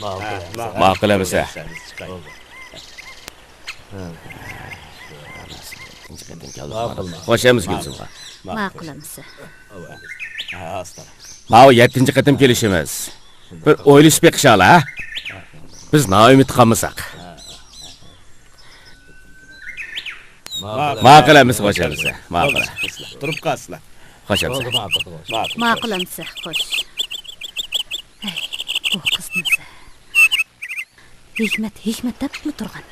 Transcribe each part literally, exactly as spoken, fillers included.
ماقۇل ئەمىسە. خوش ئەمىسە گۈلزىمغا. ماقۇل ئەمىسە. ماۋۇ يەتتىنچى قېتىم كېلىشىمىز. بىر ئويلىشىپ بېقىشالا، ھە؟ بىز نائۈمىد قالمىساق. ماقۇل ئەمىسە، خوش ئەمىسە. ماقۇل. تۇرۇپ قالسىلا. خوش ئەمىسە. ماقۇل ئەمىسە، خوش. ئەي، بۇ قىزنىسە. ھېكمەت، ھېكمەت دەپلا تۇرغان.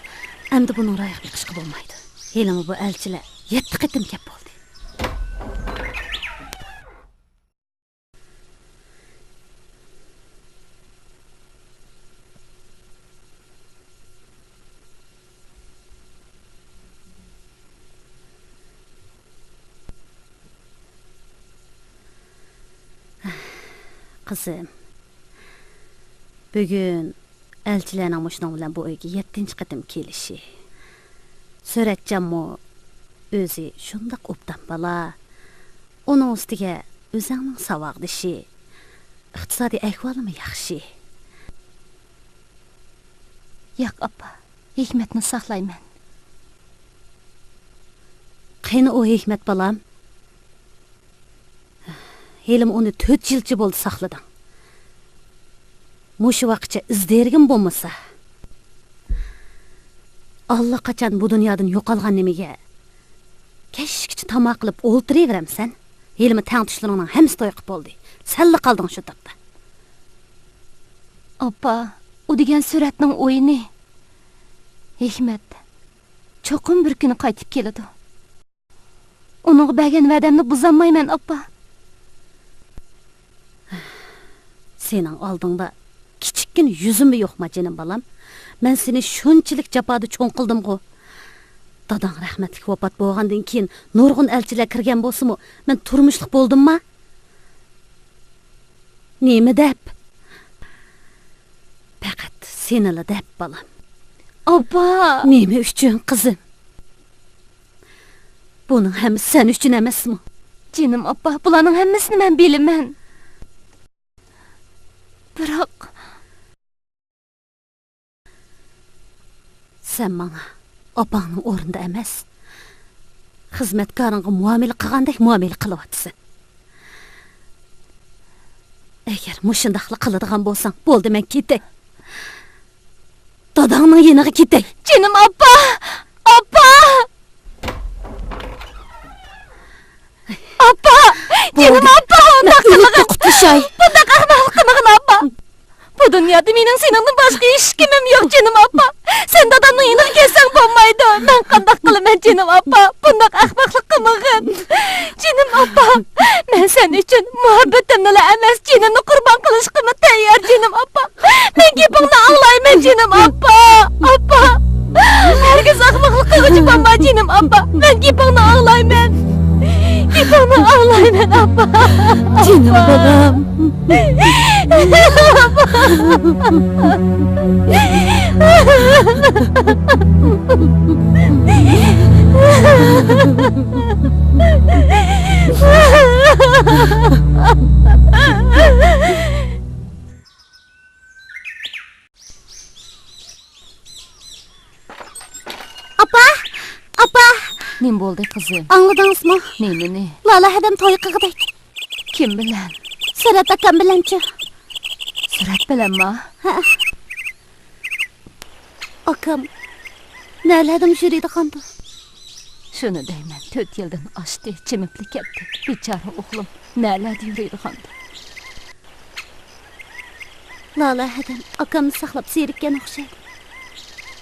ئەمدى بۇنىڭ رايىغا بېقىشقا بولمايدۇ. ھېلىمۇ بۇ ئەلچىلەر يەتتە قېتىم كەپ بولدى. قىزىم، بۈگۈن ئەلچىلەرنىڭ مۇشۇنىڭ بىلەن بۇ ئۆيگە يەتتىنچى قېتىم كېلىشى. سۈرەتجانمۇ ئۆزى شۇنداق ئوبدان بالا. ئۇنىڭ ئۈستىگە ئۆزۈڭنىڭ ساۋاقدىشى، ئىقتىسادىي ئەھۋالىمۇ ياخشى. ياق، ئاپا، ھېكمەتنى ساقلايمەن. قېنى ئۇ ھېكمەت، بالام؟ ھېلىمۇ ئۇنى تۆت يىلچە بولدى ساقلىدىڭ. مۇشۇ ۋاقىتچە ئىز دېرىكىم بولمىسا. ئاللىقاچان بۇ دۇنيادىن يوقالغان نېمىگە كەچكىچە تاما قىلىپ ئولتۇرۇۋېرەمسەن؟ ھېلىمۇ تەڭتۇشلىرىڭنىڭ ھەممىسى توي قىپ بولدى. سەنلا قالدىڭ شۇ تاپتا. ئاپا، ئۇ دېگەن سۈرەتنىڭ ئويۇنى. ھېكمەت چوقۇم بىر كۈنى قايتىپ كېلىدۇ. ئۇنىڭغا بەرگەن ۋەدەمنى بۇزالمايمەن، ئاپا. سېنىڭ ئالدىڭدا كىچىككىنە يۈزۈممۇ يوقما، جېنىم بالام؟ مەن سېنى شۇنچىلىك جاپادا چوڭ قىلدىمغۇ. داداڭ رەھمەتلىك ۋاپات بولغاندىن كېيىن نۇرغۇن ئەلچىلەر كىرگەن بولسىمۇ، مەن تۇرمۇشلۇق بولدۇمما؟ نېمە دەپ؟ پەقەت سېنىلا دەپ، بالام. ئاپا! نېمە ئۈچۈن، قىزىم؟ بۇنىڭ ھەممىسى سەن ئۈچۈن ئەمەسمۇ؟ جېنىم ئاپا، بۇلارنىڭ ھەممىسىنى مەن بىلىمەن. بىراق، سەن ماڭا ئاپاڭنىڭ ئورنىدا ئەمەس، خىزمەتكارىڭغا مۇئامىلە قىلغاندەك مۇئامىلە قىلىۋاتىسەن. ئەگەر مۇشۇنداقلا قىلىدىغان بولساڭ، بولدى، مەن كېتەي. داداڭنىڭ يېنىغا كېتەي. جېنىم ئاپا! ئاپا! ئاپا! جېنىم ئاپا! ئۇنداق قىلمىغىن! قۇتلۇشاي! بۇنداق ئەخمەقلىق قىلمىغىن، ئاپا! بۇ دۇنيادا مېنىڭ سېنىڭدىن باشقا ھېچكىمىم يوق، جېنىم ئاپا! سەن دادامنىڭ يېنىغا كەتسەڭ بولمايدۇ! مەن قانداق قىلىمەن، جېنىم ئاپا؟ بۇنداق ئەخمەقلىق قىلمىغىن! جېنىم ئاپا! مەن سەن ئۈچۈن مۇھەببىتىمنىلا ئەمەس، جېنىمنى قۇربان قىلىشقىمۇ تەييار، جېنىم ئاپا! مەن گېپىڭنى ئاڭلايمەن، جېنىم ئاپا! ئاپا! ھەرگىز ئەخمەقلىق قىلغۇچى بولما، جېنىم ئاپا! مەن گېپىڭنى ئاڭلايمەن! گېپىڭنى ئاڭلايمەن، ئاپا! جېنىم بالام! ئاپا! ئاپا! نېمە بولدى، قىزىم؟ ئاڭلىدىڭىزمۇ؟ نېمىنى؟ لالە ھەدەم توي قىلغۇدەك. كىم بىلەن؟ سۈرەت ئاكام بىلەنچۇ. سۈرەت بىلەنما؟ ھە. ئاكام نەلەردىمۇ يۈرىدىغاندۇ؟ شۇنى دەيمەن، تۆت يىلدىن ئاشتى، چىمىپلا كەتتى. بىچارە ئوغلۇم نەلەردە يۈرىدىغاندۇ؟ لالە ھەدەم ئاكامنى ساقلاپ زېرىككەن ئوخشايدۇ.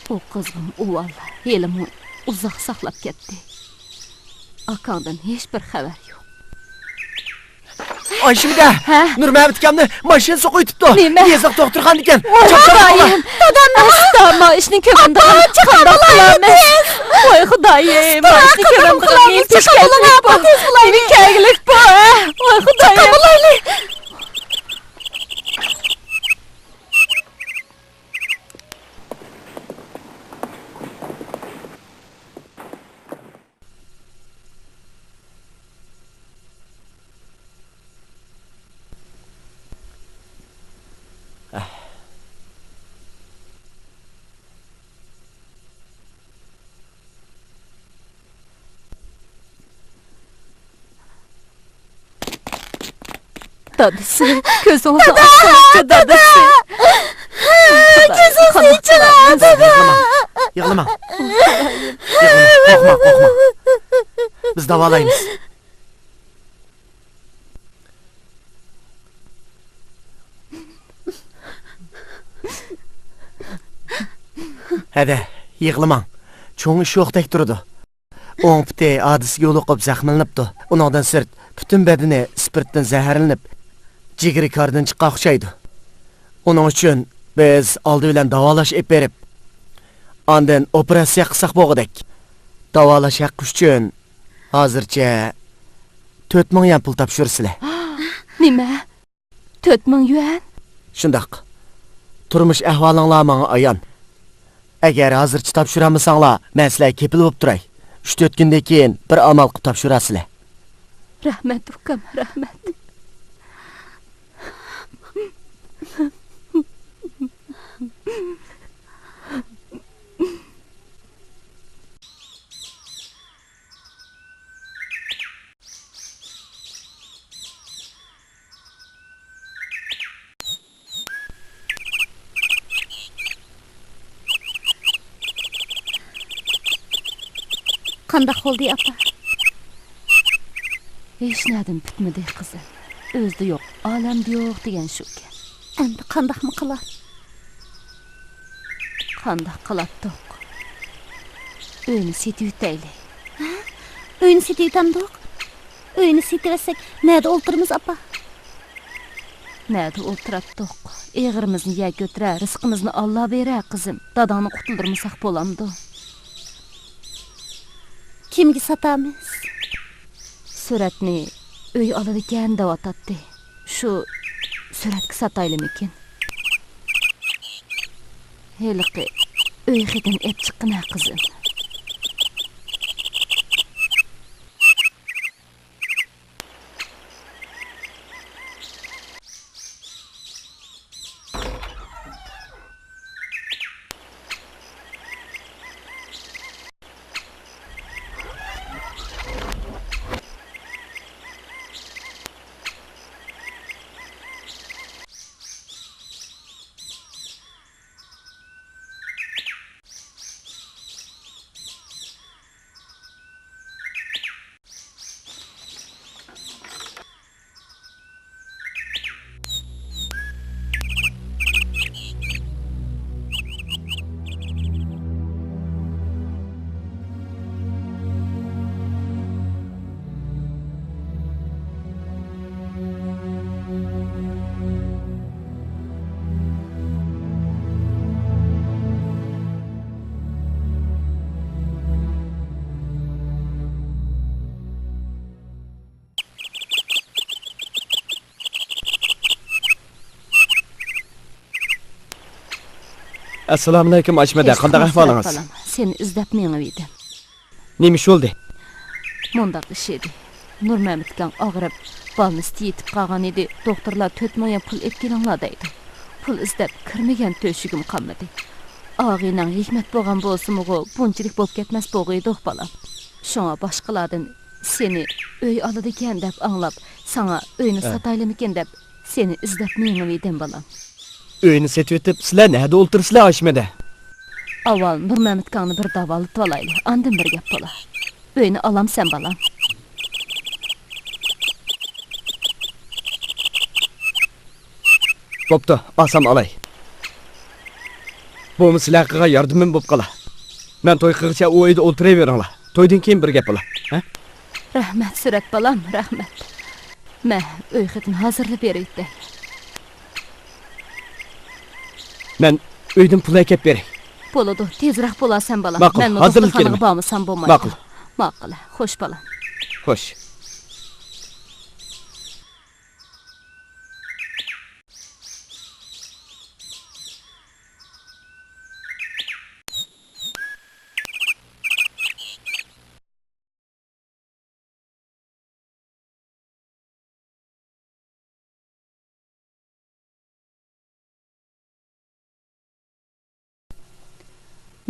ئۇ قىزغىمۇ ئۇۋال، ھېلىمۇ ئۇزاق ساقلاپ كەتتى. ئاكاڭدىن ھېچبىر خەۋەر يوق. ئايشىمىدە، ھە؟ نۇرمەمەت ئاكامنى ماشىنا سوقۇۋېتىپتۇ. نېمە؟ يېزىلىق دوختۇرخانىدىكەن. ۋاي خۇدايىم! دادامنى ئەستا ما ئىشنى كۆرۈمدىغان قانداق قىلارمىز؟ ۋاي خۇدايىم، ما ئىشنى كۆرۈمدىغان نېمە كەلگۈلۈك بۇ؟ نېمە كەلگۈلۈك بۇ؟ ۋاي خۇدايىم! دادىسى، كۆزۈڭىزنى ئاچسىڭىزچۇ، دادىسى. كۆزۈڭىزنى ئېچىڭ، دادا. يىغلىماڭ، يىغلىماڭ. يىغلىماڭ، قورقما، قورقما. بىز داۋالايمىز. ھەدە، يىغلىماڭ. چوڭ ئىش يوقتەك تۇرىدۇ. ئوڭ پۇتى ھادىسىگە يولۇقۇپ زەخىملىنىپتۇ. ئۇنىڭدىن سىرت، پۈتۈن بەدىنى ئىسپىرتتىن زەھەرلىنىپ، جىگىرى كاردىن چىققان ئوخشايدۇ. ئۇنىڭ ئۈچۈن بىز ئالدى بىلەن داۋالاش ئېلىپ بېرىپ، ئاندىن ئوپېراتسىيە قىلساق بولغۇدەك. داۋالاش ھەققى ئۈچۈن ھازىرچە تۆت مىڭ يۈەن پۇل تاپشۇرىسىلەر. نېمە؟ تۆت مىڭ يۈەن؟ شۇنداق. تۇرمۇش ئەھۋالىڭلار ماڭا ئايان. ئەگەر ھازىرچە تاپشۇرالمىساڭلار، مەن سىلەرگە كېپىل بولۇپ تۇراي. ئۈچ-تۆت كۈندىن كېيىن بىر ئامال قىلىپ تاپشۇرارسىلەر. رەھمەت، ئۇكام، رەھمەت. قانداق بولدى، ئاپا؟ ھېچنەدىن پۈتمىدى، قىزىم. ئۆزىدە يوق، ئالەمدە يوق دېگەن شۇكەن. ئەمدى قانداقمۇ قىلار؟ قانداق قىلاتتۇق؟ ئۆينى سېتىۋېتەيلى. ھە؟ ئۆينى سېتىۋېتەمدۇق؟ ئۆينى سېتىۋەتسەك، نەدە ئولتۇرىمىز، ئاپا؟ نەدە ئولتۇراتتۇق؟ ئېغىرىمىزنى يەر كۆتۈرە، رىزقىمىزنى ئاللا بېرە، قىزىم. داداڭنى قۇتۇلدۇرمىساق بولامدۇ؟ كىمگە ساتامىز؟ سۈرەتنى ئۆي ئالىدىكەن دەۋاتاتتى. شۇ سۈرەتكە ساتايلىمىكىن؟ ھېلىقى ئۆي خېتىنى ئېلىپ چىققىن ھە، قىزىم. ئەسسالامۇئەلەيكۇم، ئايشىمەدە، قانداق ئەھۋالىڭىز؟ ئەسسالام. سېنى ئىزدەپ مېڭىۋىدىم. نېمە ئىش بولدى؟ مۇنداق ئىش ئىدى. نۇرمەمەت ئاكاڭ ئاغرىپ، بالنىستتا يېتىپ قالغان ئىدى. دوختۇرلار تۆت مىڭ يۈەن پۇل ئېلىپ كېلىڭلار دەيدۇ. پۇل ئىزدەپ كىرمىگەن تۆشۈكۈم قالمىدى. ئاغىنەڭ ھېكمەت بولغان بولسىمۇغۇ، بۇنچىلىك بولۇپ كەتمەس بولغىيدۇق، بالام. شۇڭا باشقىلاردىن سېنى ئۆي ئالىدىكەن دەپ ئاڭلاپ، ساڭا ئۆينى ھە. ساتايلىمىكىن دەپ سېنى ئىزدەپ مېڭىۋىدىم، بالام. ئۆينى سېتىۋېتىپ، سىلەر نەدە ئولتۇرىسىلەر، ئايشىمەدە؟ ئاۋۋال نۇرمەمەت ئاكاڭنى بىر داۋالىتىۋالايلى، ئاندىن بىر گەپ بولا. ئۆينى ئالامسەن، بالام؟ بوپتۇ، ئالسام ئالاي. بۇمۇ سىلەر قىلغان ياردىمىم بوپ قالا. مەن توي قىلغىچە ئۇ ئۆيدە ئولتۇرۇۋېرىڭلار. تويدىن كېيىن بىر گەپ بولا. ھە؟ رەھمەت، سۈرەت بالام، رەھمەت. مە، ئۆي خېتىنى ھازىرلاپ بېرىۋېتەي. مەن ئۆيدىن پۇل ئەكەپ بېرەي. بولىدۇ، تېزرەك بولارسەن، بالام. ماقۇل، مەنمۇ ھازىرلا دوختۇرخانىغا كېلىمەن. بارمىسام بولمايدۇ. ماقۇل. ماقۇل، خوش، بالام. خوش.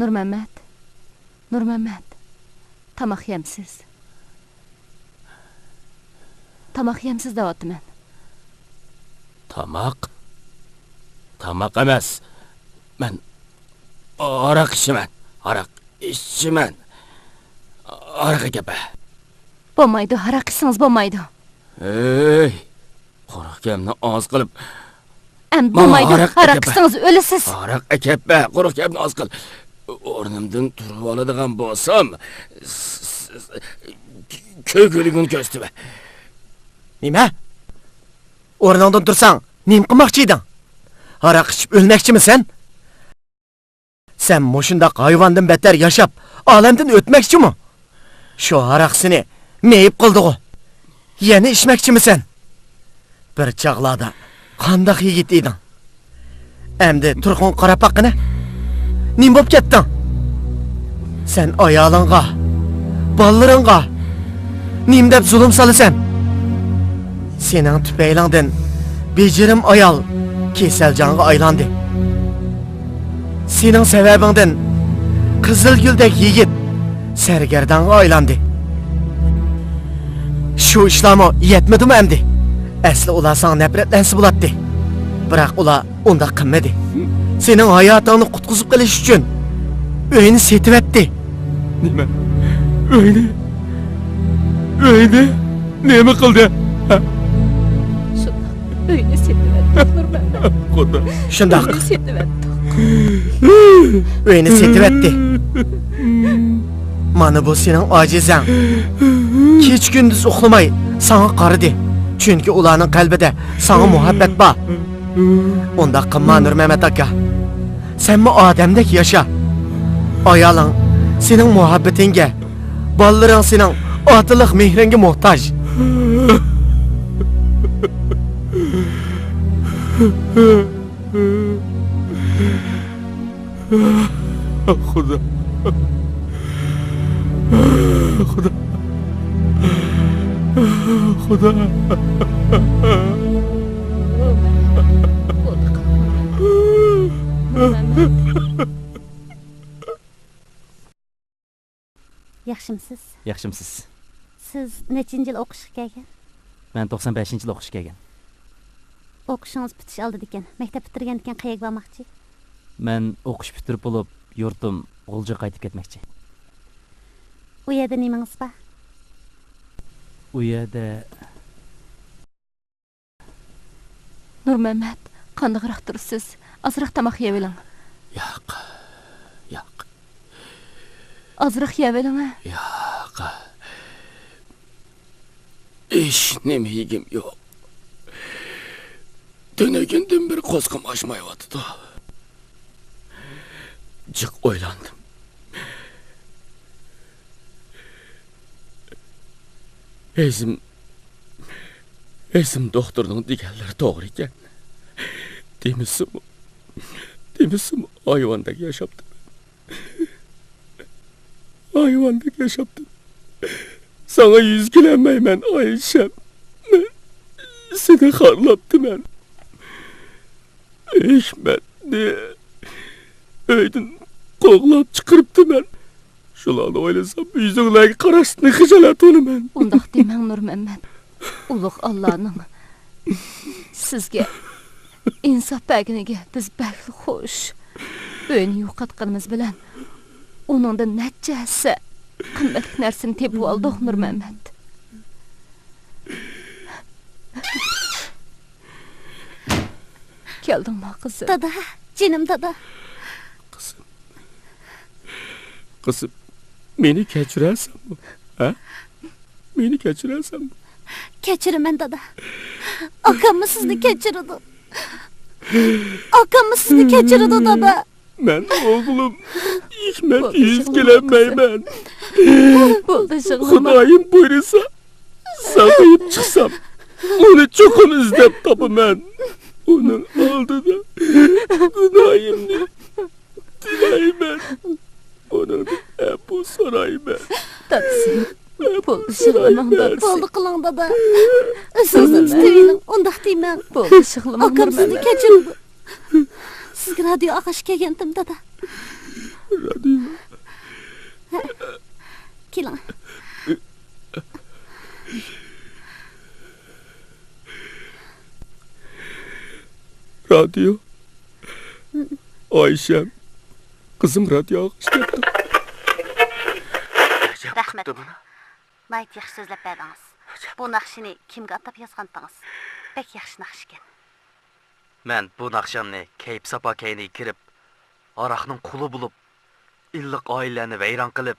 نۇرمەمەت، نۇرمەمەت، تاماق يەمسىز؟ تاماق يەمسىز دەۋاتىمەن. تاماق؟ تاماق ئەمەس. مەن ھاراق ئىچىمەن. ھاراق ئىچىمەن. ھاراق ئەكەپ بەر. بولمايدۇ، ھاراق ئىچسىڭىز بولمايدۇ. ھەي، قۇرۇق گەپنى ئاز قىلىپ. ئەمدى مانا بولمايدۇ، ھاراق ھاراق ئەكەپ بەر. ئىچسىڭىز ئۆلىسىز. ھاراق ئەكەپ بەر، قۇرۇق گەپنى ئاز قىل. ئورنۇمدىن تۇرۇۋالىدىغان بولسام، س-، س-، س-، كۆكرىكىڭنى كۆرسىتىمەن. نېمە؟ ئورنۇڭدىن تۇرساڭ، نېمە قىلماقچى ئىدىڭ؟ ھاراق ئىچىپ ئۆلمەكچىمىسەن؟ سەن مۇشۇنداق ھايۋاندىن بەتتەر ياشاپ، ئالەمدىن ئۆتمەكچىمۇ؟ شۇ ھاراق سېنى مېيىپ قىلدىغۇ؟ يەنە ئىچمەكچىمىسەن؟ بىر چاغلاردا قانداق يىگىت ئىدىڭ؟ ئەمدى تۇرقۇڭغا قاراپ باققىنە. نېمە بولۇپ كەتتىڭ؟ سەن ئايالىڭغا، بالىلىرىڭغا نېمە دەپ زۇلۇم سالىسەن؟ سېنىڭ تۈپەيلىڭدىن بېجىرىم ئايال كېسەلجانغا ئايلاندى. سېنىڭ سەۋەبىڭدىن قىزىلگۈلدەك يىگىت سەرگەردانغا ئايلاندى. شۇ ئىشلارمۇ يەتمىدىمۇ ئەمدى؟ ئەسلى ئۇلار ساڭا نەپرەتلەنسە بولاتتى. بىراق ئۇلار ئۇنداق قىلمىدى. سېنىڭ ھاياتىڭنى قۇتقۇزۇپ قېلىش ئۈچۈن ئۆينى سېتىۋەتتى. نېمە؟ ئۆينى؟ ئۆينى نېمە قىلدى؟ ھە؟ شۇنداق. ئۆينى سېتىۋەتتۇق، نۇرمەمەت. خۇدا. شۇنداق. ئۆينى سېتىۋەتتۇق. ئۆينى سېتىۋەتتى. مانا بۇ سېنىڭ ئاجىزىڭ. كېچە-كۈندۈز ئۇخلىماي ساڭا قارىدى. چۈنكى ئۇلارنىڭ قەلبىدە ساڭا مۇھەببەت بار. ئۇنداق قىلما، نۇرمەمەت ئاكا. سەنمۇ ئادەمدەك ياشا. ئايالىڭ سېنىڭ مۇھەببىتىڭگە، بالىلىرىڭ سېنىڭ ئاتىلىق مېھرىڭگە موھتاج. خۇدا. خۇدا. خۇدا. ياخشىمسىز؟ ياخشىمسىز؟ سىز نەچچىنچى يىل ئوقۇشقا كەلگەن؟ مەن توقسان بەشىنچى يىل ئوقۇشقا كەلگەن. ئوقۇشىڭىز پۈتۈش ئالدىدىكەن. مەكتەپ پۈتتۈرگەندىكىن قەيەرگە بارماقچى؟ مەن ئوقۇش پۈتتۈرۈپ بولۇپ، يۇرتۇم غۇلجىغا قايتىپ كەتمەكچى. ئۇ يەردە نېمىڭىز بار؟ ئۇ يەردە نۇرمەمەت، قانداقراق تۇرىسىز؟ ئازراق تاماق يەۋېلىڭ. ياق، ياق. ئازراق يەۋېلىڭە. ياق. ھېچنېمە يېگۈم يوق. تۈنۈگۈندىن بېرى قورسىقىم ئاچمايۋاتىدۇ. جىق ئويلاندىم. ھېسىم، ھېسىم دوختۇرنىڭ دېگەنلىرى توغرا ئىكەن. دېمىسىمۇ، دېمىسىمۇ ھايۋاندەك ياشاپتىمەن. ھايۋاندەك ياشاپتىمەن. ساڭا يۈز كېلەلمەيمەن، ئايشەم. مەن سېنى خارلاپتىمەن. ھېكمەتنى ئۆيدىن قوغلاپ چىقىرىپتىمەن. شۇلارنى ئويلىسام، يۈزۈڭلارگە قاراشتىن خىجالەت بولىمەن. ئۇنداق دېمەڭ، نۇرمەمەت. ئۇلۇغ ئاللانىڭ سىزگە ئىنساپ بەرگىنىگە بىز بەكلا خۇش. ئۆينى يوقاتقىنىمىز بىلەن ئۇنىڭدىن نەچچە ھەسسە قىممەتلىك نەرسىنى تېپىۋالدۇق، نۇرمەمەت. كەلدىڭما، قىزىم؟ دادا، جېنىم دادا. قىزىم. قىزىم، مېنى كەچۈرەرسەنمۇ؟ ھە؟ مېنى كەچۈرەرسەنمۇ؟ كەچۈرىمەن، دادا. ئاكاممۇ سىزنى كەچۈرىدۇ. ئاكاممۇ سىزنى كەچۈرىدۇ، دادا. مەن ئوغلۇم ھېكمەتكە يۈز كېلەلمەيمەن. بولدى، يىغلىما. خۇدايىم بۇيرۇسا، ساقىيىپ چىقسام، ئۇنى چوقۇم ئىزدەپ تاپىمەن. ئۇنىڭ ئالدىدا گۇناھىمنى تىلەيمەن. ئۇنىڭدىن ئەپۇ سورايمەن. دادىسى، بولدى، يىغلىماڭ، دادىسى. بولدى، قىلىڭ، دادا. ئۆزىڭىزنى تۇتۇۋېلىڭ، ئۇنداق دېمەڭ. بولدى، يىغلىماڭ. ئاكام سىزنى كەچۈرىدۇ. سىزگە رادىيو ئاڭلاشقا كەلگەنتىم، دادا. رادىيو. ھە. كېلىڭ. رادىيو. ئايشەم، قىزىم رادىيو ئاڭلاپ كەتتى. رەھمەت. ناھايىتى ياخشى سۆزلەپ بەردىڭىز. بۇ ناخشىنى كىمگە ئاتاپ يازغانتىڭىز؟ بەك ياخشى ناخشىكەن. مەن بۇ ناخشامنى كەيپ-ساپا كەينىگە كىرىپ، ھاراقنىڭ قۇلى بولۇپ، ئىللىق ئائىلىلەرنى ۋەيران قىلىپ،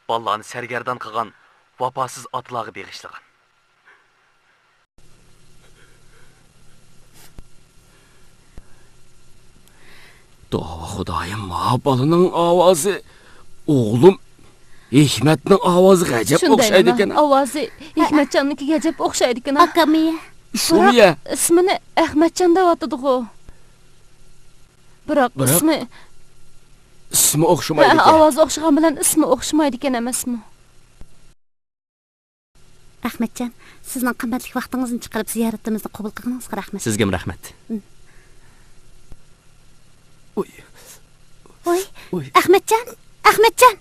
بالىلارنى سەرگەردان قىلغان ۋاپاسىز ئاتىلارغا بېغىشلىغان. توۋا خۇدايىم، ما بالىنىڭ ئاۋازى، ئوغلۇم ھېكمەتنىڭ ئاۋازىغا ئەجەب ئوخشايدىكەن. ئاۋازى ھېكمەتجاننىڭكىگە ئەجەب ئوخشايدىكەن. ئاكاممۇ يە؟ شۇمۇ يە؟ بىراق ئىسمىنى ئەخمەتجان دەۋاتىدىغۇ. بىراق بىراق ئىسمى، ئىسمى ئوخشىمايدىكەن. ھە، ئاۋازى ئوخشىغان بىلەن ئىسمى ئوخشىمايدىكەن ئەمەسمۇ؟ ئەخمەتجان، سىزنىڭ قىممەتلىك ۋاقتىڭىزنى چىقىرىپ زىيارىتىمىزنى قوبۇل قىلغىنىڭىزغا رەھمەت. سىزگىمۇ رەھمەت. ۋوي. ۋوي، ۋوي. ئەخمەتجان، ئەخمەتجان!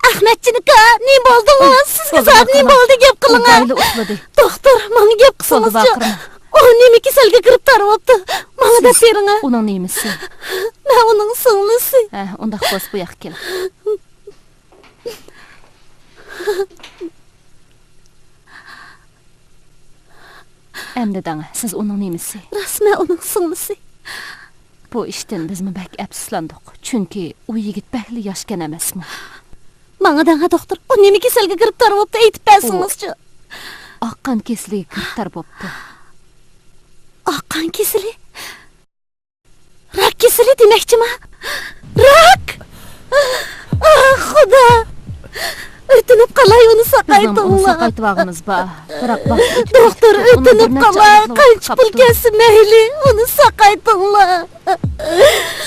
ئەخمەتجان ئاكا، نېمە بولدىڭىز؟ سىزگە زادى نېمە بولدى؟ گەپ قىلىڭا. دوختۇر، ماڭا گەپ قىلسىڭىزچۇ. ئۇ نېمە كېسەلگە گىرىپتار بوپتۇ؟ ماڭا دەپ بېرىڭە. ئۇنىڭ نېمىسى؟ مەن ئۇنىڭ سىڭلىسى. ھە، ئۇنداق بولسا بۇ ياققا كېلىڭ. ئەمدى دەڭ، سىز ئۇنىڭ نېمىسى؟ راست، مەن ئۇنىڭ سىڭلىسى. بۇ ئىشتىن بىزمۇ بەك ئەپسۇسلاندۇق، چۈنكى ئۇ يىگىت بەكلا ياشكەن ئەمەسمۇ؟ ماڭا دەڭ، دوختۇر، ئۇ نېمە كېسەلگە گىرىپتار بوپتۇ، ئېيتىپ بەرسىڭىزچۇ. ئۇ ئاق قان كېسىلىگە گىرىپتار بوپتۇ. ئاق قان كېسىلى؟ راك كېسىلى دېمەكچىما؟ راك! ئاھ، خۇدا! ئۆتۈنۈپ قالاي، ئۇنى ساقايتىڭلار. بىزنىڭ ئۇنى ساقايتىۋالغۇمىز بار. بىراق ۋاقىت ئۆتۈپ كېتىپتۇ. دوختۇر، ئۆتۈنۈپ قالاي، قانچە پۇل كەتسە مەيلى، ئۇنى ساقايتىڭلار.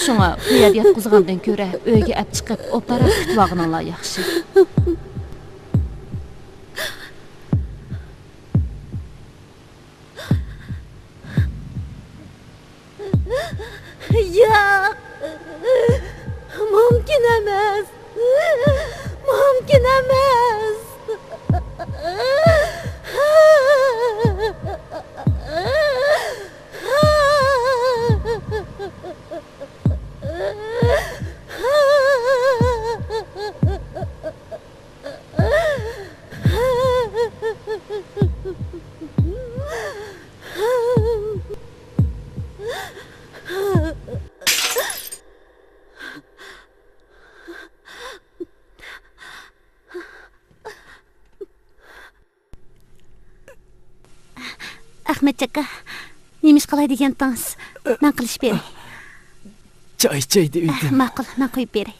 شۇڭا بۇ يەردە ياتقۇزغاندىن كۆرە ئۆيگە ئەپ چىقىپ ئوبدانراق كۈتۈۋالغىنىڭلار ياخشى. ياق، مۇمكىن ئەمەس، مۇمكىن ئەمەس. ئەخمەتجان ئاكا، نېمە ئىش قىلاي دېگەنتىڭىز؟ مەن قىلىشىپ بېرەي. چاي ئىچەي دېۋىدىم. ماقۇل، مەن قويۇپ بېرەي.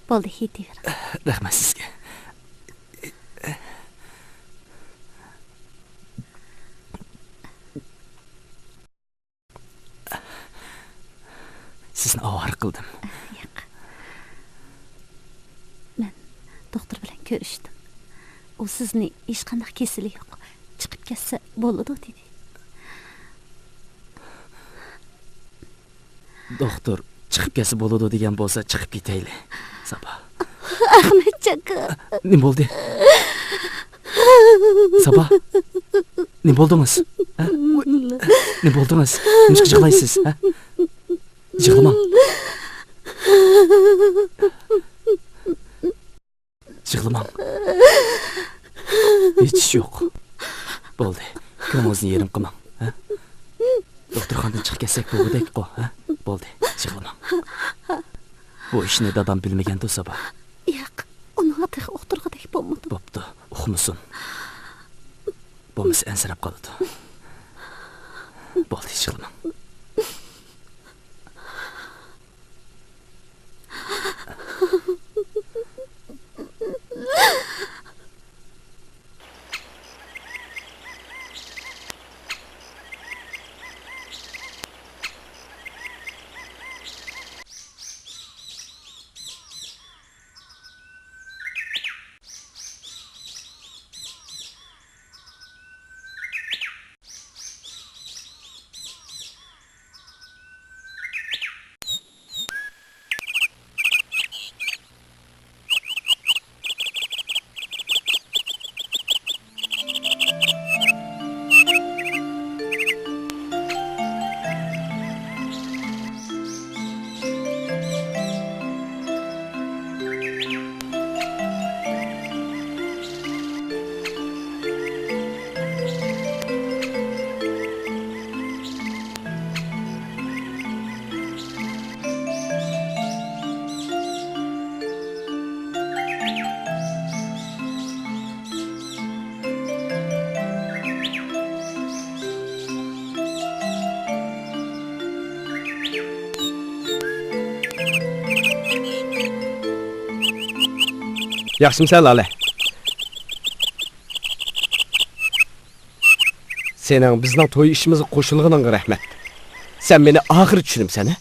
بولدى، يېتىۋېرىڭ. رەھمەت سىزگە. سىزنى ئاۋارە قىلدىم. ياق. مەن دوختۇر بىلەن كۆرۈشتۈم. ئۇ سىزنى ھېچقانداق كېسىلى يوق، چىقىپ كەتسە بولىدۇ دېدى. دوختۇر، چىقىپ كەتسە بولىدۇ دېگەن بولسا، چىقىپ كېتەيلى. سابا. ئەخمەتجان ئاكا. نېمە بولدى؟ سابا، نېمە بولدىڭىز؟ ھە؟ نېمە بولدىڭىز؟ نېمىشقا يىغلايسىز؟ ھە؟ يىغلىماڭ. يىغلىماڭ. ھېچ ئىش يوق. بولدى. كۆڭلىڭىزنى يېرىم قىلماڭ. ھە؟ دوختۇرخانىدىن چىقىپ كەتسەك بولغۇدەكقۇ. ھە؟ بولدى. يىغلىماڭ. بۇ ئىشنى دادام بىلمىگەندۇ، سابا؟ ياق، ئۇنىڭغا تېخى ئۇقتۇرغۇدەك بولمىدىم. بوپتۇ، ئۇقمىسۇن. بولمىسا ئەنسىرەپ قالىدۇ. بولدى، يىغلىماڭ. ياخشىمۇسەن، لالە؟ سېنىڭ بىزنىڭ توي ئىشىمىزغا قوشۇلغىنىڭغا رەھمەت. سەن مېنى ئاخىرى چۈشىنىمسەن، ھە؟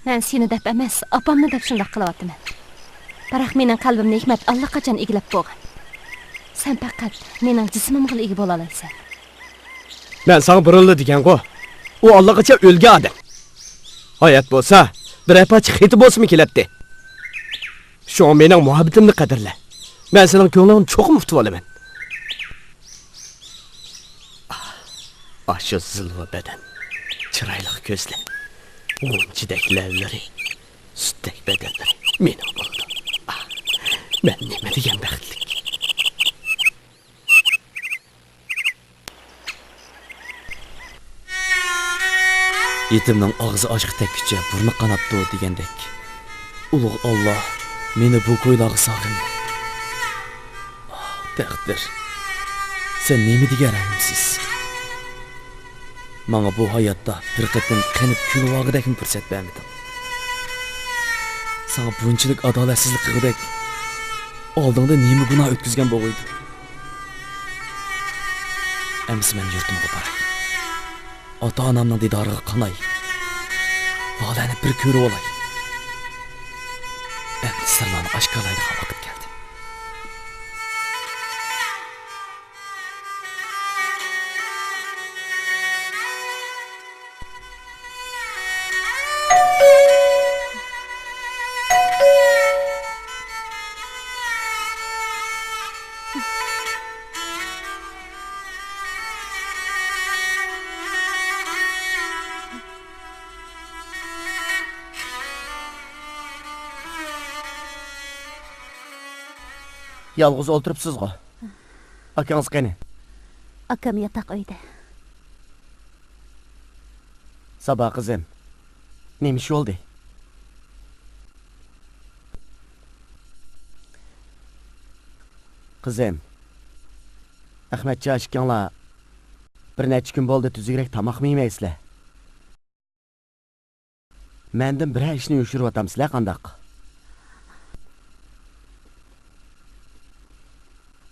مەن سېنى دەپ ئەمەس، ئاپامنى دەپ شۇنداق قىلىۋاتىمەن. بىراق مېنىڭ قەلبىمنى ھېكمەت ئاللىقاچان ئىگىلەپ بولغان. سەن پەقەت مېنىڭ جىسمىمغىلا ئىگە بولالايسەن. مەن ساڭا بۇرۇنلا دېگەنغۇ، ئۇ ئاللىقاچان ئۆلگەن ئادەم. ھايات بولسا، بىرەر پارچە خېتى بولسىمۇ كېلەتتى. شۇڭا مېنىڭ مۇھەببىتىمنى قەدىرلە. مەن سېنىڭ كۆڭلۈڭنى چوقۇم ئۇتۇۋالىمەن. ئاشۇ زىلۋا بەدەن، چىرايلىق كۆزلەر، غۇنچىدەك لەۋلىرى، سۈتتەك بەدەنلىرى مېنىڭ بولىدۇ. ئاھ، مەن نېمە دېگەن بەختلىك. يېتىمنىڭ ئاغزى ئاشقا تەگكۈچە بۇرنى قاناپتۇ دېگەندەك، ئۇلۇغ ئاللا مېنى بۇ كويلارغا سالغىنى. ئاھ، تەقدىر، سەن نېمە دېگەن رەھىمسىز! ماڭا بۇ ھاياتتا بىر قېتىم قېنىپ كۈلۈۋالغۇدەكمۇ پۇرسەت بەرمىدىڭ. ساڭا بۇنچىلىك ئادالەتسىزلىك قىلغۇدەك ئالدىڭدا نېمە گۇناھ ئۆتكۈزگەن بولغىيدىم؟ ئەمىسە مەن يۇرتۇمغا باراي. ئاتا-ئانامنىڭ دىدارىغا قاناي. لالەنى بىر كۆرۈۋالاي. ئەمدى سىرلارنى ئاشكارىلايدىغان ۋاقىت كەلدى. يالغۇز ئولتۇرۇپسىزغۇ؟ ئاكىڭىز قېنى؟ ئاكام ياتاق ئۆيدە. سابا قىزىم، نېمە ئىش بولدى؟ قىزىم، ئەخمەتجان ئىككىڭلار بىر نەچچە كۈن بولدى تۈزۈكرەك تاماقمۇ يېمەيسىلەر. مەندىن بىرەر ئىشنى يوشۇرۇۋاتامسىلەر قانداق؟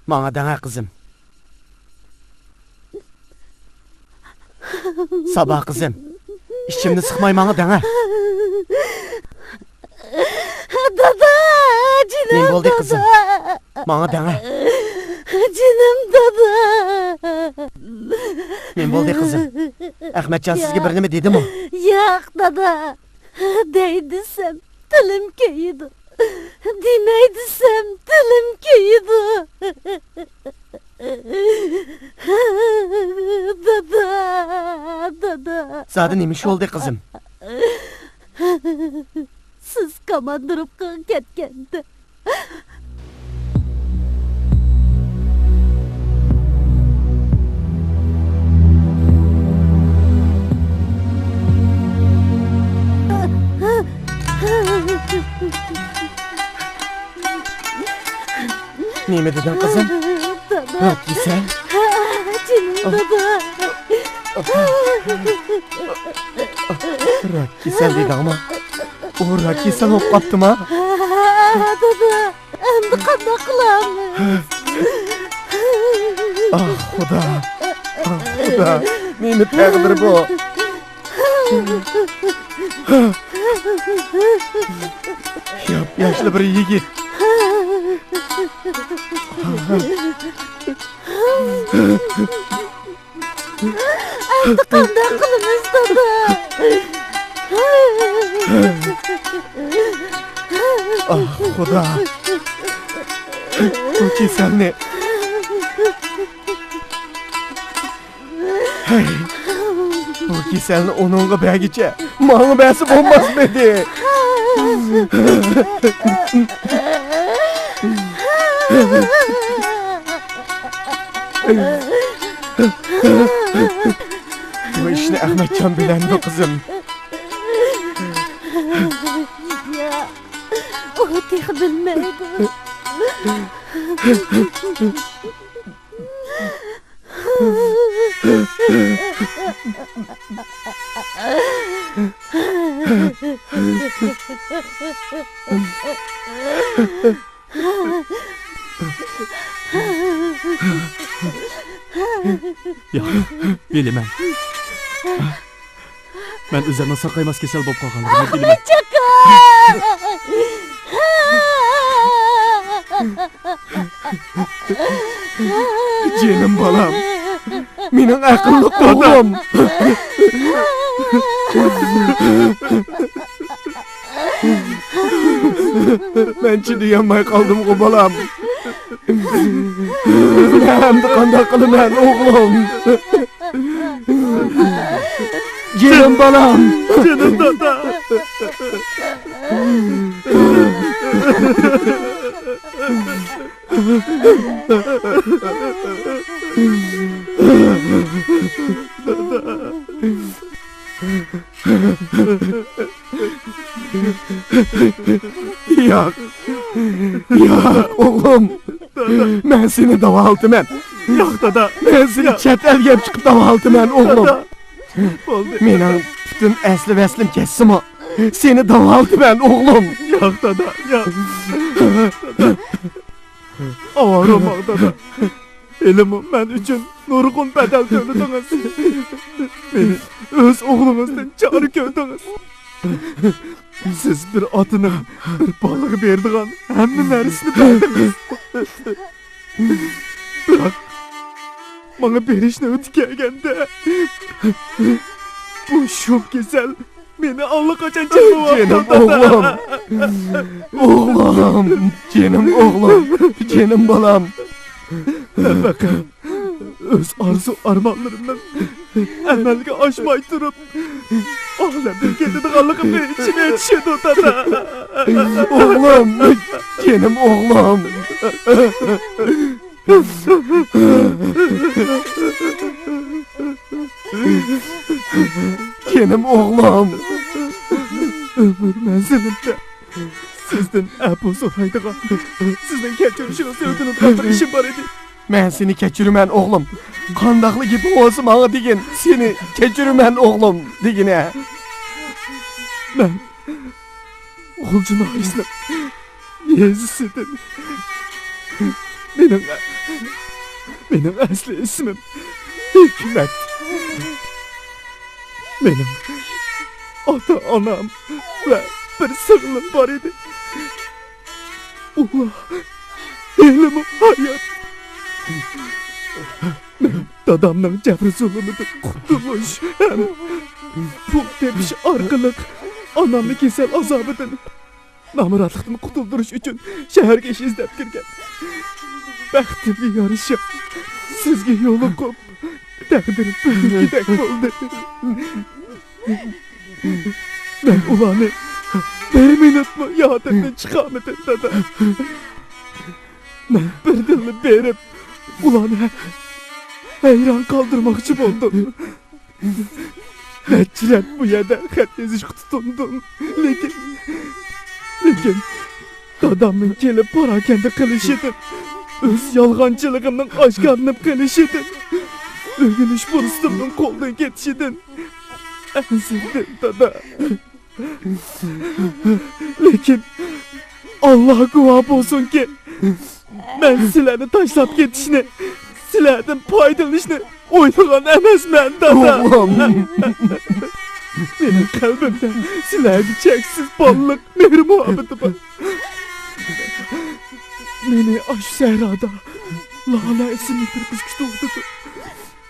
ماڭا دەڭە قىزىم. سابا قىزىم، ئىچىمنى سىقماي ماڭا دەڭە. دادا، جېنىم نېمە بولدى دادا. قىزىم؟ ماڭا دەڭە. جېنىم دادا. نېمە بولدى قىزىم؟ ئەخمەتجان سىزگە بىر نېمە دېدىمۇ؟ ياق دادا. دەي دېسەم تىلىم كۆيىدۇ. دېمەي دېسەم تىلىم كۆيىدۇ. دادا، دادا. زادى نېمە ئىش بولدى قىزىم؟ سىز كاماندىروپكىغا كەتكەندە. نېمە دېدىڭ قىزىم؟ دادا. راك كېسەل؟ جېنىم دادا. راك كېسەل دېدىڭما؟ ئۇ راك كېسەل بولۇپ قاپتىما؟ دادا، ئەمدى قانداق قىلارمىز؟ ئاھ خۇدا، ئاھ خۇدا، نېمە تەقدىر بۇ؟ ياپياشلا بىر يىگىت. ئەمدى قانداق قىلىمىز، دادا؟ ئاھ خۇدا، بۇ كېسەلنى، ھەي، بۇ كېسەلنى ئۇنىڭغا بەرگىچە ماڭا بەرسە بولماسمىدى؟ بۇ ئىشنى ئەخمەتجان بىلەمدۇ، قىزىم؟ ياق، ئۇ تېخى بىلمەيدۇ. ياق، بىلىمەن. مەن ئۆزۈمنىڭ ساقايماس كېسەل بولۇپ قالغانلىقىنى بىلىمەن. چىقىڭ! جېنىم بالام، مېنىڭ ئەقىللىق ئوغلۇم. مەن چىدىيالماي قالدىمغۇ، بالام. مەن ئەمدى قانداق قىلىمەن، ئوغلۇم؟ جېنىم بالام. جېنىم دادا. ياق. ياق، ئوغلۇم. دادا. مەن سېنى داۋالىتىمەن. ياق، دادا. مەن سېنى چەت ئەلگە ئېلىپ چىقىپ داۋالىتىمەن، ئوغلۇم. دادا. بولدى. مېنىڭ پۈتۈن ئەسلى ۋەسلىم كەتسىمۇ، سېنى داۋالىتىمەن، ئوغلۇم. ياق، دادا، ياق. دادا. ئاۋارە بولماڭ، دادا. ھېلىمۇ مەن ئۈچۈن نۇرغۇن بەدەل تۆلىدىڭىز. مېنى ئۆز ئوغلىڭىزدىن چارە كۆردىڭىز. سىز بىر ئاتىنىڭ بىر بالىغا بېرىدىغان ھەممە نەرسىنى بەردىڭىز. بىراق، ماڭا بېرىش نۆۋىتى كەلگەندە، بۇ شۇم كېسەل مېنى ئاللىقاچان چىرماۋاپتۇ، جېنىم دادا. ئوغلۇم. ئوغلۇم، جېنىم ئوغلۇم، جېنىم بالام. مەن پەقەت ئۆز ئارزۇ-ئارمانلىرىمنىڭ ئەمەلگە ئاشماي تۇرۇپ، ئالەمدىن كېتىدىغانلىقىمنى ئىچىمگە چۈشىدۇ، دادا. ئوغلۇم، جېنىم ئوغلۇم. جېنىم ئوغلۇم. ئۆمۈر مەنزىلىمدە سىزدىن ئەپۇ سورايدىغان، سىزنىڭ كەچۈرۈشىڭىزنى ئۆتۈنىدىغان بىر ئىشىم بار ئىدى. مەن سېنى كەچۈرىمەن، ئوغلۇم. قانداقلا گېپىڭ بولسا ماڭا دېگىن، سېنى كەچۈرىمەن، ئوغلۇم، دېگىنە. مەن غۇلجا ناھىيەسىنىڭ يېزىسىدىن. مېنىڭ، مېنىڭ ئەسلى ئىسمىم ھېكمەت. مېنىڭ ئاتا-ئانام ۋە بىر سىڭلىم بار ئىدى. ئۇلار ھېلىمۇ ھايات. مەن دادامنىڭ جەبرى-زۇلۇمىدىن قۇتۇلۇش ھەم پۇل تېپىش ئارقىلىق ئانامنى كېسەل ئازابىدىن، نامراتلىقتىن قۇتۇلدۇرۇش ئۈچۈن شەھەرگە ئىش ئىزدەپ كىرگەن. بەختىمگە يارىشا، سىزگە يولۇقۇپ، تەقدىر بۈگۈنكىدەك بولدى. مەن ئۇلارنى بىر مىنۇتمۇ يادىمدىن چىقارمىدىم، دادا. مەن بىردىنلا بېرىپ، ئۇلارنى ھەيران قالدۇرماقچى بولدۇم. نەچچە رەت بۇ يەردە خەت يېزىشقا تۇتۇندۇم. لېكىن، لېكىن دادامنىڭ كېلىپ پاراكەندە قىلىشىدىن، ئۆز يالغانچىلىقىمنىڭ ئاشكارىلىنىپ قېلىشىدىن، ئۆگىنىش پۇرسىتىمنىڭ قولدىن كېتىشىدىن ئەنسىرىدىم، دادا. لېكىن ئاللا گۇۋاھ بولسۇنكى، مەن سىلەرنى تاشلاپ كېتىشنى، سىلەردىن پايدىلىنىشنى ئويلىغان ئەمەسمەن، دادا. ئوغلۇم. مېنىڭ قەلبىمدە سىلەرگە چەكسىز بالىلىق مېھرى-مۇھەببىتى بار. مېنى ئاشۇ سەھرادا لالە ئىسىملىك بىر قىز كۈتۈۋاتىدۇ.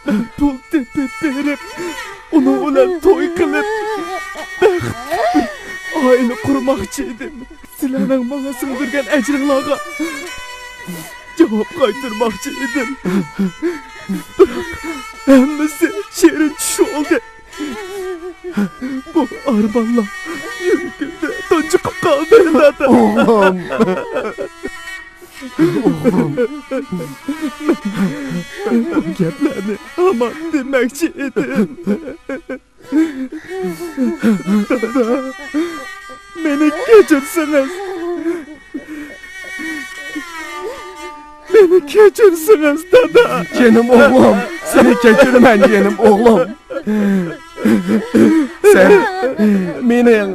مەن پۇل تېپىپ بېرىپ، ئۇنىڭ بىلەن توي قىلىپ، بەختلىك بىر ئائىلە قۇرماقچى ئىدىم. سىلەرنىڭ ماڭا سىڭدۈرگەن ئەجرىڭلارغا جاۋاب قايتۇرماقچى ئىدىم. بىراق ھەممىسى شېرىن چۈش بولدى. بۇ ئارمانلار يۈرىكىمدە تۇنجۇقۇپ قالدى، دادا. ئوغلۇم. ئوغلۇم. بۇ گەپلەرنى ھامان دېمەكچى ئىدىم. دادا، مېنى كەچۈرسىڭىز. مېنى كەچۈرسىڭىز، دادا. جېنىم ئوغلۇم، سېنى كەچۈرىمەن، جېنىم ئوغلۇم. سەن مېنىڭ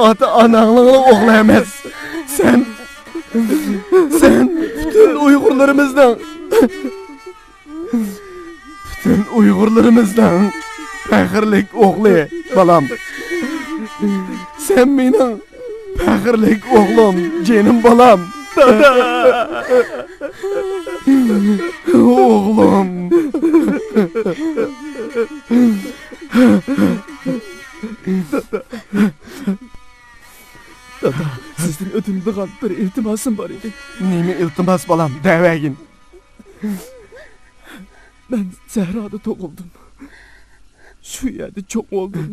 ئاتا-ئاناڭنىڭلا ئوغلى ئەمەس. سەن، سەن پۈتۈن ئۇيغۇرلىرىمىزنىڭ، پۈتۈن ئۇيغۇرلىرىمىزنىڭ پەخىرلىك ئوغلى، بالام. سەن مېنىڭ پەخىرلىك ئوغلۇم، جېنىم بالام. دادا! ئوغلۇم. دادا، سىزدىن ئۆتۈنىدىغان بىر ئىلتىماسىم بار ئىدى. نېمە ئىلتىماس، بالام؟ دەۋەرگىن. مەن سەھرادا تۇغۇلدۇم. شۇ يەردە چوڭ بولدۇم.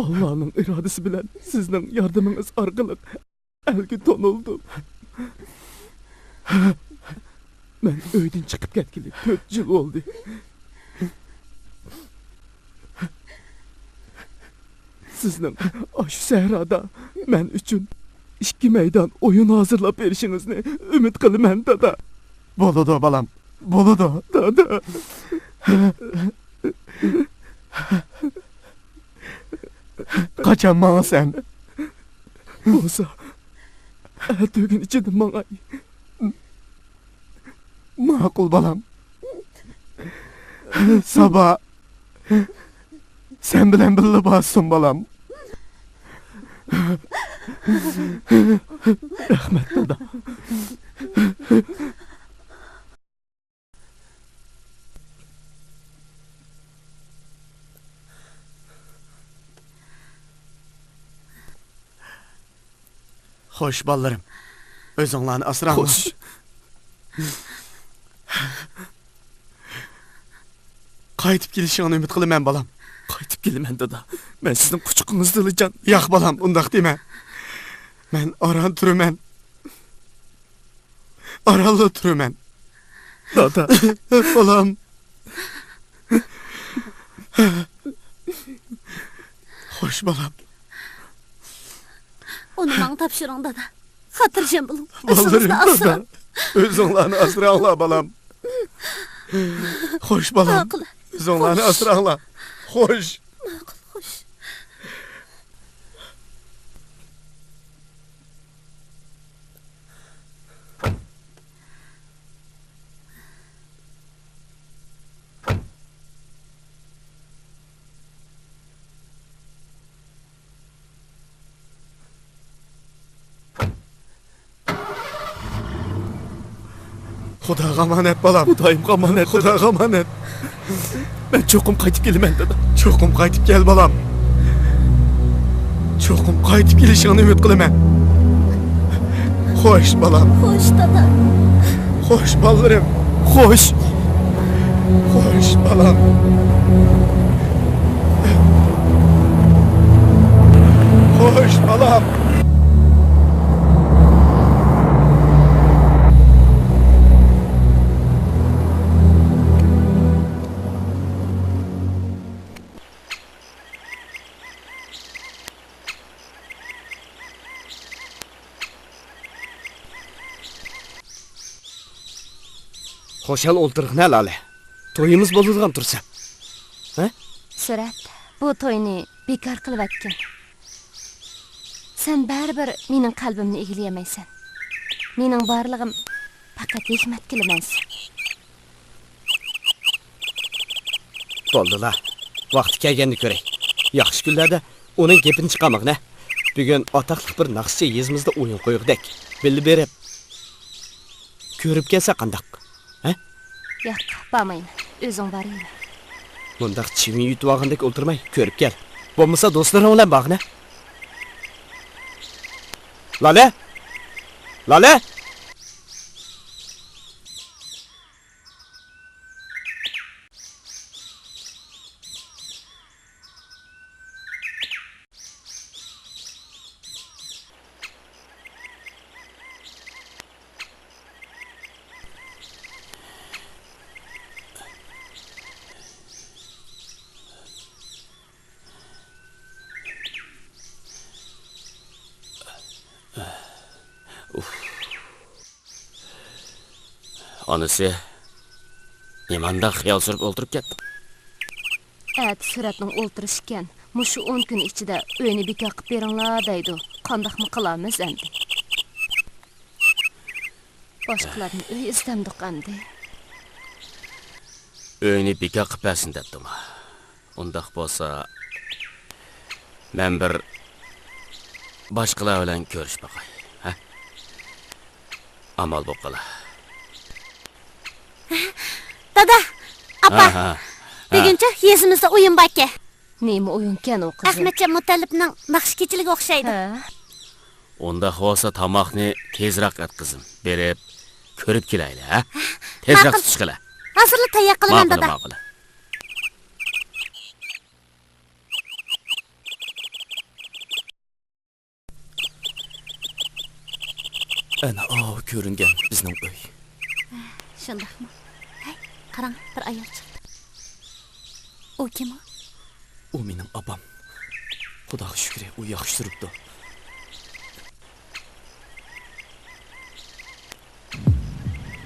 ئاللانىڭ ئىرادىسى بىلەن سىزنىڭ ياردىمىڭىز ئارقىلىق ئەلگە تونۇلدۇم. مەن ئۆيدىن چىقىپ كەتكىلى تۆت يىل بولدى. سىزنىڭ ئاشۇ سەھرادا مەن ئۈچۈن ئىككى مەيدان ئويۇن ھازىرلاپ بېرىشىڭىزنى ئۈمىد قىلىمەن، دادا. بولىدۇ، بالام، بولىدۇ. دادا. قاچان ماڭىسەن؟ بولسا، ئەتىگۈن ئىچىدە ماڭاي. ماقۇل، بالام. سابا سەن بىلەن بىللە بارسۇن، بالام. رەھمەت، دادا. خوش، بالىلىرىم. ئۆزۈڭلارنى ئاسراڭلار. خوش. قايتىپ كېلىشىڭنى ئۈمىد قىلىمەن، بالام. قايتىپ كېلىمەن، دادا. مەن سىزنىڭ قۇچىقىڭىزدىلا جان. ياق، بالام، ئۇنداق دېمە. مەن ئاران تۇرىمەن. ئارانلا تۇرىمەن. دادا. بالام. خوش، بالام. ئۇنى ماڭا تاپشۇرۇڭ، دادا. خاتىرجەم بولۇڭ. بالىلىرىم، ئۆزىڭىزنى دادا. ئاسراڭ. ئۆزۈڭلارنى ئاسراڭلار، بالام. خوش، بالام. ماقۇل. ئۆزۈڭلارنى خوش. ئاسراڭلار. خوش. ماقۇل، خوش. خۇداغا ئامانەت، بالام. خۇدايىمغا ئامانەت. خۇداغا ئامانەت. مەن چوقۇم قايتىپ كېلىمەن، دادا. چوقۇم قايتىپ كەل، بالام. چوقۇم قايتىپ كېلىشىڭنى ئۈمىد قىلىمەن. خوش، بالام. خوش، دادا. خوش، بالىلىرىم. خوش. خوش، بالام. خوش، بالام. خۇشال ئولتۇرغىنا، لالە. تويىمىز بولىدىغان تۇرسا. ھە؟ سۈرەت، بۇ توينى بىكار قىلىۋەتكىن. سەن بەرىبىر مېنىڭ قەلبىمنى ئىگىلىيەلمەيسەن. مېنىڭ بارلىقىم پەقەت ھېكمەتكىلا مەنسۇپ. بولدىلا، ۋاقتى كەلگەندە كۆرەي. ياخشى كۈنلەردە ئۇنىڭ گېپىنى چىقارمىغىن ھە. بۈگۈن ئاتاقلىق بىر ناخشىچى يېزىمىزدا ئويۇن قويغۇدەك. بىللە بېرىپ كۆرۈپ كەلسە قانداق؟ ھە؟ ياق، بارمايمەن. ئۆزۈڭ بارىۋەر. مۇنداق چىۋىن يۇتۇۋالغاندەك ئولتۇرماي، كۆرۈپ كەل. بولمىسا دوستلىرىڭ بىلەن بارغىن ھە. لالە! لالە! ئۇف. ئانىسى نېمانداق خىيال سۈرۈپ ئولتۇرۇپ كەتتى؟ ئەتە سۈرەتنىڭ ئولتۇرۇشى ئىكەن، مۇشۇ ئون كۈن ئىچىدە ئۆينى بىكار قىلىپ بېرىڭلار دەيدۇ. قانداقمۇ قىلارمىز ئەمدى؟ باشقىلاردىن ئۆي ئىزدەمدۇق ئەمدى. ئۆينى بىكار قىلىپ بەرسۇن دەپتۇما؟ ئۇنداق بولسا، مەن بىر باشقىلار بىلەن كۆرۈشۈپ باقاي، ھە؟ ئامال بولۇپ قالا. دادا، ئاپا، ھە، ھە، ھە. بۈگۈنچە يېزىمىزدا ئويۇن باركەن. نېمە ئويۇنكەن ئۇ، قىزىم؟ ئەخمەتجان مۇتەللىپنىڭ ناخشا كېچىلىكى ئوخشايدۇ. ھە. ئۇنداق بولسا، تاماقنى تېزرەك ئەت، قىزىم. بېرىپ، كۆرۈپ كېلەيلى، ھە؟ تېزرەك ماقۇل. تۇتۇش قىلە. ھازىرلا تەييار قىلىمەن، ماقۇل، دادا. ماقۇل. ئەنە ئاۋۇ كۆرۈنگەن بىزنىڭ ئۆي. شۇنداقمۇ؟ ھەي، قاراڭ، بىر ئايال چىقتى. ئۇ كىم ئۇ؟ ئۇ مېنىڭ ئاپام. خۇداغا شۈكرى، ئۇ ياخشى تۇرۇپتۇ.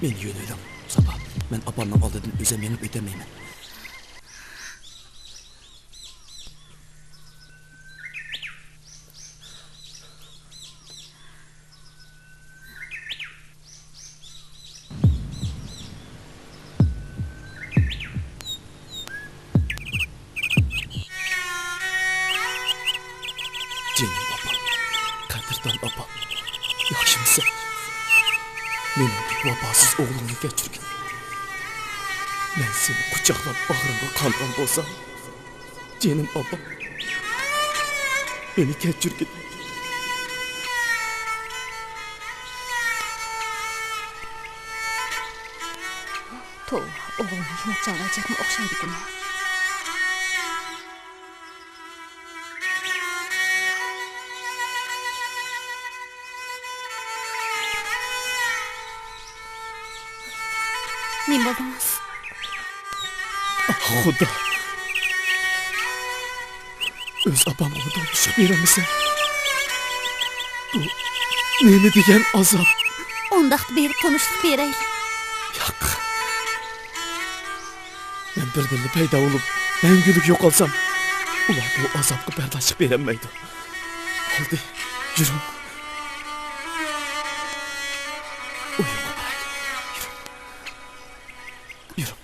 مېنى يۆلىۋېلىڭ، ساپا. مەن ئاپامنىڭ ئالدىدىن ئۆزۈم مېڭىپ ئۆتەلمەيمەن. جېنىم ئاپام، قەدىردان ئاپام، ياخشىمۇسەن؟ مېنىڭدەك ۋاپاسىز ئوغلۇڭنى كەچۈرگىن. مەن سېنى قۇچاقلاپ باغرىمغا قانغان بولسام، جېنىم ئاپام، مېنى كەچۈرگىن. توۋا، ئوغلۇم ھېكمەتجان ئاجەكمۇ ئوخشايدىكىن. نېمە بولدىڭىز؟ ئاھ، خۇدا! ئۆز ئاپامغىمۇ تونۇشلۇق بېرەلمىسەم، بۇ نېمە دېگەن ئازاب؟ ئۇنداقتا بېرىپ تونۇشلۇق بېرەيلى. ياق. مەن بىردىنلا پەيدا بولۇپ، مەڭگۈلۈك يوقالسام، ئۇلار بۇ ئازابقا بەرداشلىق بېرەلمەيدۇ. بولدى، يۈرۈڭ. ئۆيۈمگە بارايلى. يۈرۈڭ. يۈرۈڭ.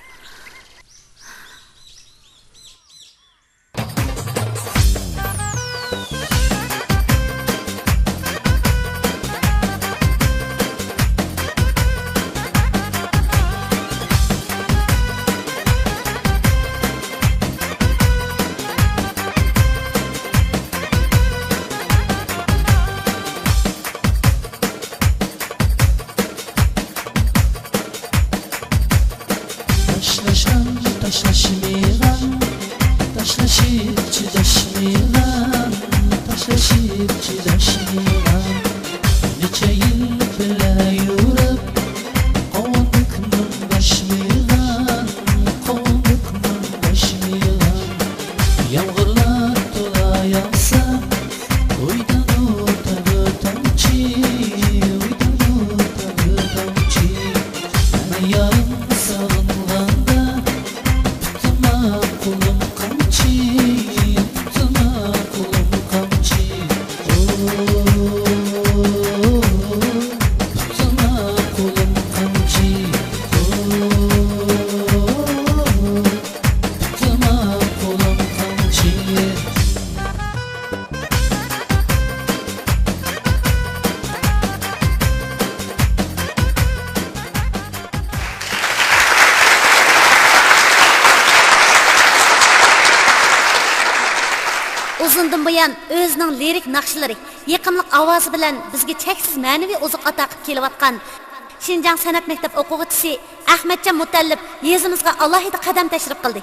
تاشلاشقان، تاشلاشمىغان، تاشلىشىپ چىداشمىغان، تاشلىشىپ چىداشمىغان. نەچچە يىل بىللە يۈرۈپ، قوۋۇندۇق مۇڭداشمىغان، قوۋۇندۇق مۇڭداشمىغان. يامغۇرلار تولا ياغسا، ئۇيدۇرۇپ تامچى، ئۇيدۇرۇپ تامچى. مەن يارىم سېغىنغاندا، تۇتما قولۇم قامچى، تۇتما قولۇم قامچى. ئو، تۇتما قولۇم قامچى. ئو، تۇتما قولۇم قامچى. ئۇزۇندىن بۇيان ئۆزىنىڭ لىرىك ناخشىلىرى، يېقىملىق ئاۋازى بىلەن بىزگە چەكسىز مەنىۋى ئوزۇق ئاتا قىلىپ كېلىۋاتقان شىنجاڭ سەنئەت مەكتەپ ئوقۇغۇچىسى ئەخمەتجان مۇتەللىپ يېزىمىزغا ئالاھىدە قەدەم تەشرىپ قىلدى.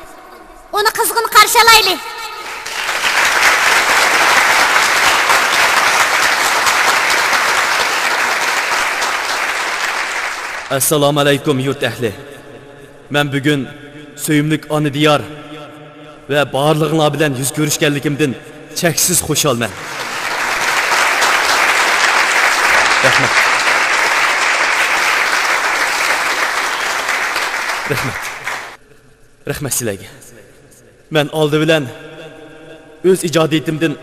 ئۇنى قىزغىن قارشى ئالايلى! ئەسسالامۇئەلەيكۇم، يۇرت ئەھلى! مەن بۈگۈن سۆيۈملۈك ئانا دىيار ۋە بارلىقىڭلار بىلەن يۈز كۆرۈشكەنلىكىمدىن چەكسىز خۇشالمەن. رەھمەت. رەھمەت. رەھمەت سىلەرگە. مەن ئالدى بىلەن ئۆز ئىجادىيىتىمدىن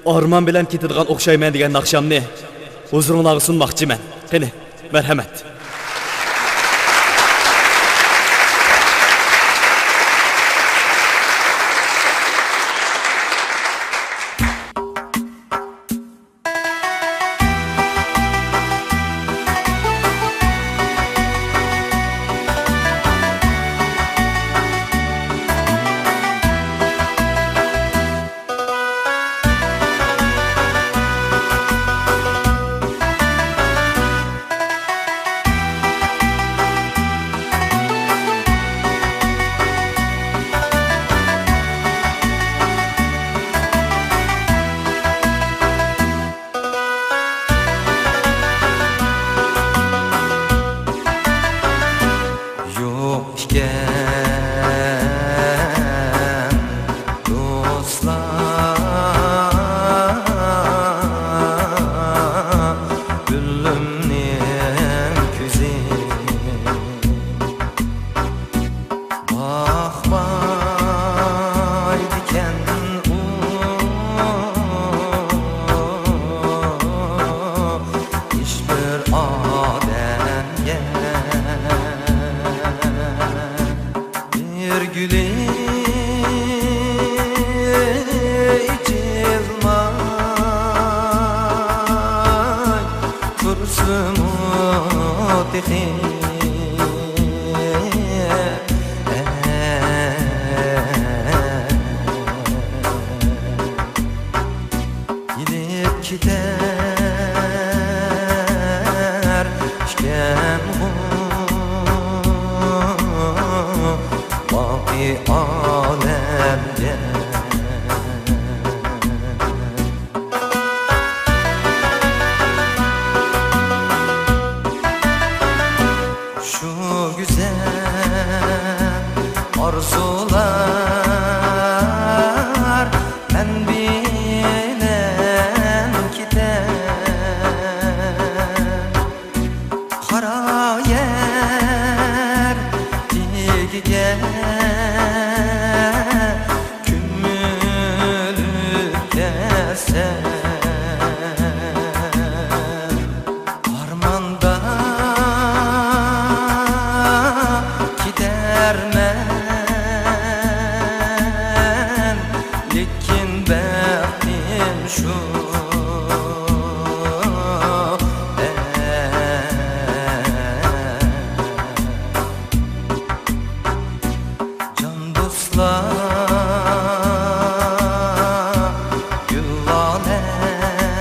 ئارمان بىلەن كېتىدىغان ئوخشايمەن دېگەن ناخشامنى ھۇزۇرۇڭلارغا سۇنماقچىمەن. قېنى، مەرھەمەت. يوق ئىكەن دوستلار، گۈلۈمنىڭ كۆزى. باقمايدىكەن ئۇ ھېچبىر ئادەمگە. بىر گۈلى ئېچىلماي تۇرسىمۇ تېخى. يېنىپ كېتەر ئىكەنغۇ باقىي ئالەمگە. شۇ گۈزەل ئارزۇلار مەن بىلەن كېتەر. قارا يەر تېگىگە كۆمۈلۈپ كەتسەم، ئارماندا كېتەرمەن، لېكىن بەختىم شۇ. جان دوستلار، گۈل ئالەم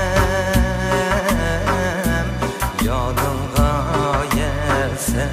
يادىڭغا يەتسە.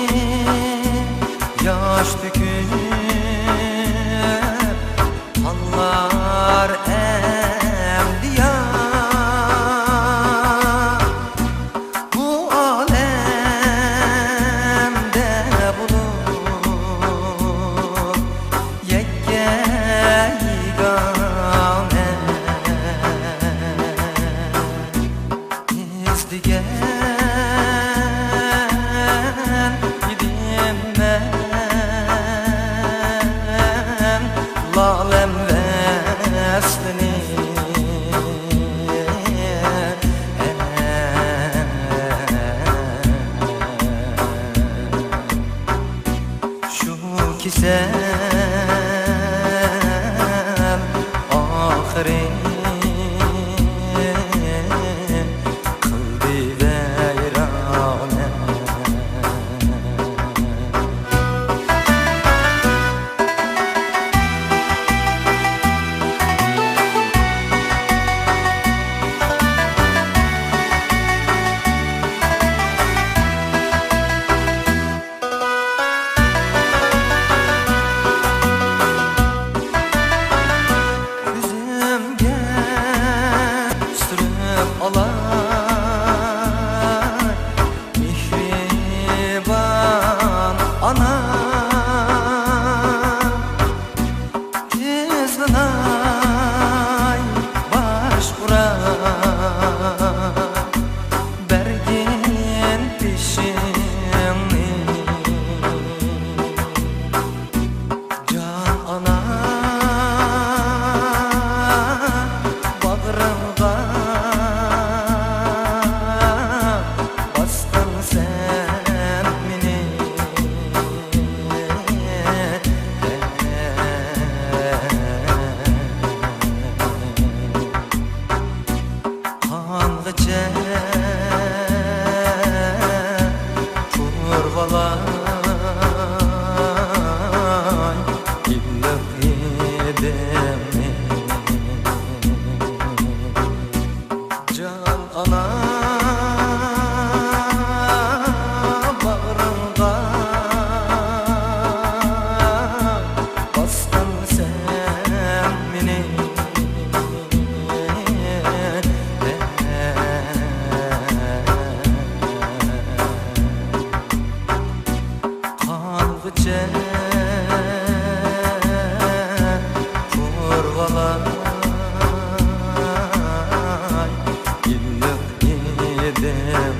زارلىنىپ ياش تۆكۈپ، تاڭلار ئەمدى يا بۇ ئالەمدە بولۇپ، يەككە يېگانە. ئىزدىگەن ئىدىم مەن لالەم ۋەسلىنى. شۇ كېسەل ئاخىرى قىلدى ئالاي، مېھرىبان ئانا. تىزلىناي باش ئۇراپ، بەرگىن بېشىڭنى. جان ئانا، باغرىڭغا باستىڭ سەن مېنى. قانغىچە تۇرۇۋالاي ئىللىق ھىدىڭنى. جان ئانا، باغرىڭغا باستىڭ سەن مېنى. قانغىچە تۇرۇۋالاي ئىللىق ھىدىڭنى.